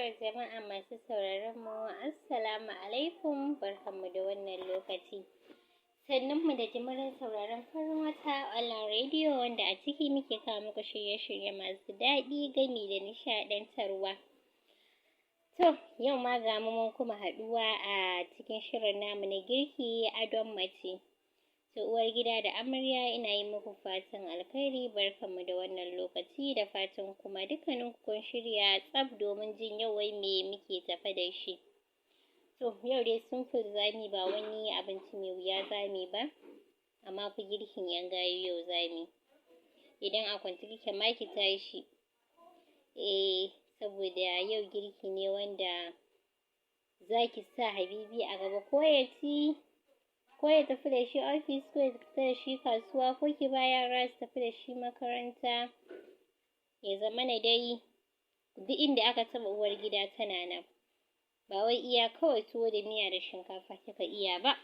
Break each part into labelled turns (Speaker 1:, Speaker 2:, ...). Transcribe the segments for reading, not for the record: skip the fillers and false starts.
Speaker 1: Jama'a masu sauraron mu, assalamu alaikum, barkanmu da wannan lokaci. Sannunmu da jimirin sauraron farin wata online radio, wanda a ciki muke kawo muku shirye-shirye masu daɗi gami da nishaɗantarwa. To, yau ma ga mu mun kuma haɗuwa a cikin shirin namu na girki adon mace. To, uwar gida da amarya, ina yi muku fatan alkhairi, barkanmu da wannan lokaci, da fatan kuma dukkanin ku kun shirya tsaf domin jin yau wai me muke tafe da shi. To, yau dai simple zamuyi, ba wani abinci mai wuya zamuyi ba, amma fa girkin 'yan gayu yau zamuyi. Idan a kwance kike ma ki tashi. Eh, saboda yau girki ne wanda zaki sa habibi a gaba, ko ya ci, ko ya tafi da shi ofis, ko ya tafi da shi kasuwa, ko ki ba yara su tafi da shi makaranta. Ya zamana dai duk inda aka taɓa uwar gida tana nan. Ba wai iya kawai tuwo da miya da shinkafa kika iya ba.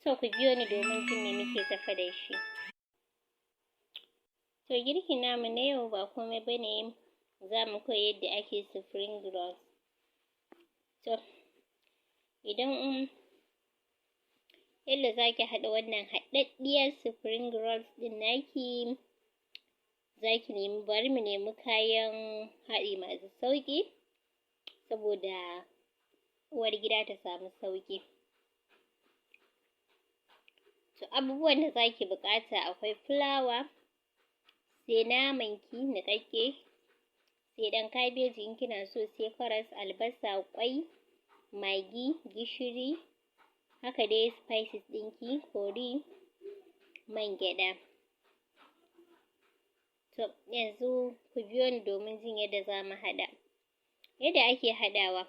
Speaker 1: To, ku biyo ni domin jin me muke tafe da shi. To, girkin namu na yau ba komai bane, zamu koyi yadda ake spring rolls. To, idan yadda zaki haɗa wannan haɗaɗɗiyar spring rolls ɗin naki, zaki nemi, bari mu nemi kayan haɗi masu sauƙi saboda uwar gida ta samu sauƙi. To, abubuwan da zaki buƙata akwai fulawa, sai naman ki niƙaƙƙe, sai ɗan kabeji in kina so, sai karas, albasa, ƙwai, magi, gishiri, haka dai spices ɗinki, curry, man gyaɗa. To, yanzu ku biyo ni domin jin yadda zamu haɗa. Yadda ake haɗawa: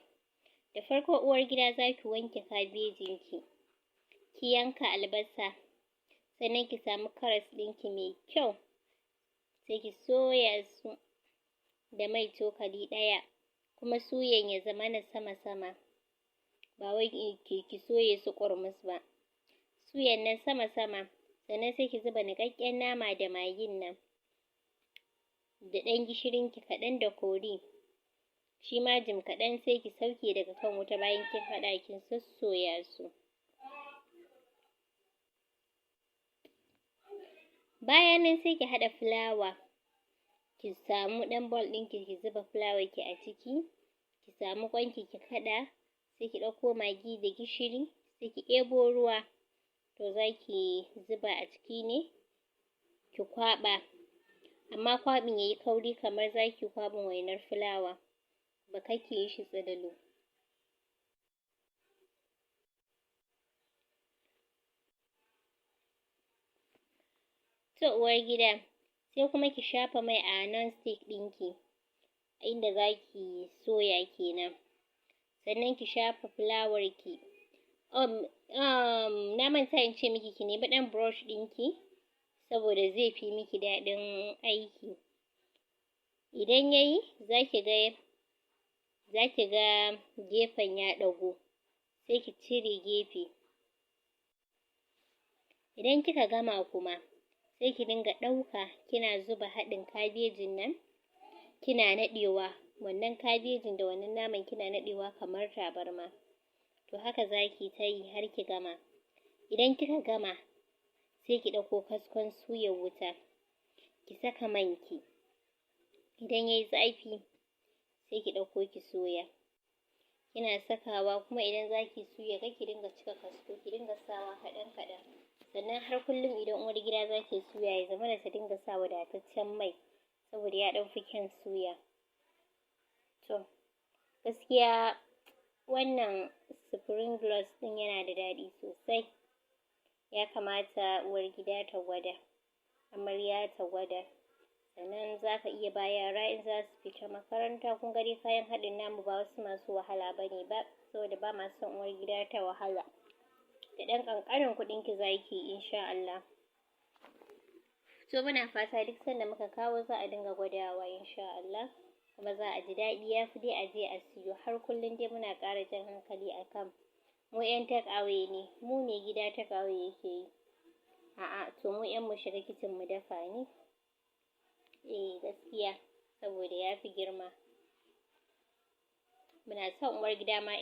Speaker 1: da farko uwar gida zaki wanke kabejin ki, ki yanka albasa, sannan ki samu karas ɗinki mai kyau, sai ki soya su da mai cokali ɗaya, kuma suyan ya zamana sama-sama, ba wai ki soye su ƙurmus ba. Suyan nan sama-sama, sannan sai ki zuba niƙaƙƙen nama da magin nan, da ɗan gishirin ki kaɗan da curry, shi ma jim kaɗan sai ki sauke daga kan wuta bayan kin haɗa kin sossoya su. Bayan nan sai ki haɗa fulawa, ki samu ɗan bowl ɗinki ki zuba fulawar ki a ciki, ki samu ƙwanki ki kaɗa, sai ki ɗauko magi da gishiri, sai ki ɗebo ruwa, to zaki zuba a ciki ne, ki kwaɓa, amma kwaɓin yayi kauri kamar zaki kwaɓin wainar fulawa, ba kar ki yi shi tsililo. To, uwar gida, sai kuma ki shafa mai a non-stick ɗinki, inda zaki soya kenan. Sannan ki shafa fulawar ki. Na manta in ce miki ki nemi ɗan brush ɗinki saboda zai fi miki daɗin aiki. Idan yayi, zaki ga gefen ya ɗago, sai ki cire gefe. Idan kika gama kuma, sai ki dinga ɗauka kina zuba haɗin kabejin nan, kina naɗewa wannan kabejin da wannan naman, kina naɗewa kamar tabarma. To, haka zaki ta yi har ki gama. Idan kika gama, sai ki ɗauko kaskon suyar wuta, ki saka man ki. Idan yayi zafi, sai ki ɗauko ki soya. Kina sakawa kuma idan zaki suya, kar ki dinga cika kasko, ki dinga sawa kaɗan kaɗan. Sannan har kullum idan uwar gida za ta yi suya, ya zamana ta dinga sa wadataccen mai saboda ya ɗan fi kyan suya. To, gaskiya wannan spring rolls ɗin yana da daɗi sosai. Ya kamata uwar gida ta gwada, amarya ta gwada. Sannan zaka iya ba yara in za su fita makaranta. Kun ga dai kayan haɗin namu ba wasu masu wahala bane ba, saboda ba ma son uwar gida ta wahala. Da ɗan ƙanƙanin kuɗin ki zaki yi insha Allah. To, muna fata duk sanda muka kawo za a dinga gwadawa insha Allah, kuma za a ji daɗi, ya fi dai a je a siyo. Har kullum dai muna ƙara jan hankali akan mu 'yan take away ne, mu mai gida take away yake yi. A'a, to mu 'yan mu shiga kicin mu dafa ne. Eh, gaskiya, saboda ya fi girma. Muna son uwar gida ma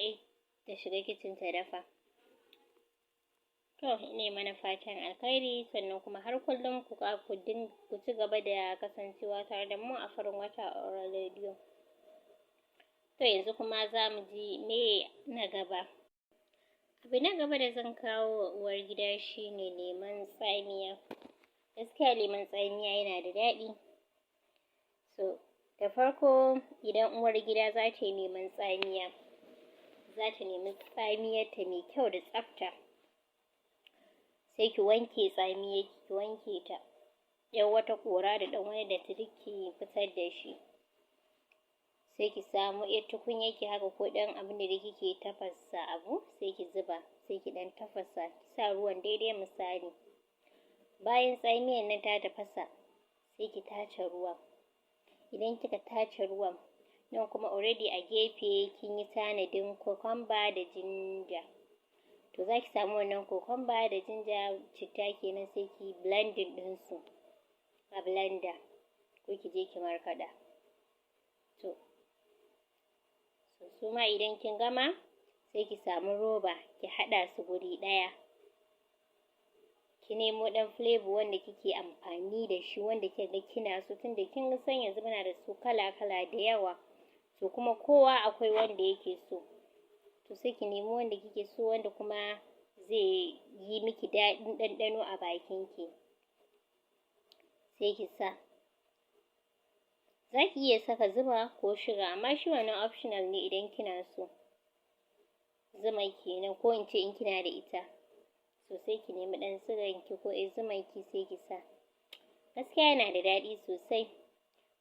Speaker 1: ta shiga kicin ta dafa. To, ina mana fatan alkhairi, sannan kuma har kullum ku ci gaba da kasancewa tare da mu a Farin Wata Oral Radio. To, yanzu kuma za mu ji me na gaba. Abu na gaba da zan kawo wa uwar gida shine lemon tsamiya. Gaskiya lemon tsamiya yana da daɗi. So da farko, idan uwar gida za ta yi lemon tsamiya, za ta nemi tsamiyarta mai kyau da tsafta. Sai ki wanke tsamiyar, ki wanke ta, 'yar wata ƙura da ɗan wani datti duk ki fitar da shi. Sai ki samu 'yar tukunyar ki haka, ko ɗan abin da kike tafasa abu, sai ki zuba, sai ki ɗan tafasa, ki sa ruwan daidai misali. Bayan tsamiyar nan ta tafasa, sai ki tace ruwan. Idan kika tace ruwan nan kuma, already a gefe kin yi tanadin cucumber da ginger. To, za ki samu wannan cucumber da ginger, citta kenan, sai ki blending ɗinsu a blender ko ki je ki markaɗa. To, su ma idan kin gama, sai ki samu roba ki haɗa su guri ɗaya. Ki nemo ɗan flavour wanda kike amfani da shi, wanda kika ga kina so, tunda kin san yanzu muna da su kala kala da yawa. To, kuma kowa akwai wanda yake so. To, sai ki nemi wanda kike so, wanda kuma zai yi miki daɗin ɗanɗano a bakin ki, sai ki sa. Za ki iya saka zuma ko sugar, amma shi wannan optional ne idan kina so. Zuma kenan, ko in ce in kina da ita. So sai ki nemi ɗan sugan ki ko zuman ki, sai ki sa. Gaskiya yana da daɗi sosai.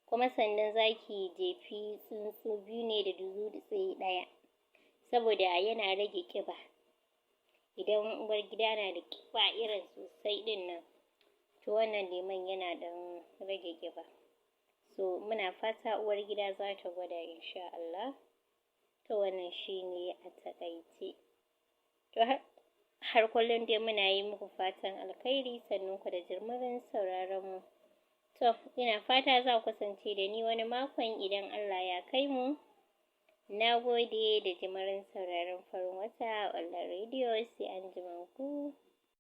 Speaker 1: Kuma sannan za ki jefi tsuntsu biyu ne da dutse ɗaya, saboda yana rage ƙiba. Idan uwar gida na da ƙiba irin sosai ɗin nan, to wannan lemon yana ɗan rage ƙiba. So muna fata uwar gida za ta gwada, insha Allah. To, wannan shine a taƙaice. To, har kullum dai muna yi muku fatan alkhairi, sannan ku da jimirin sauraron mu. To, ina fata za ku kasance da ni wani makon idan Allah ya kai mu. Na gode da jimirin sauraron Farin Wata Online Radio. Sai an ku.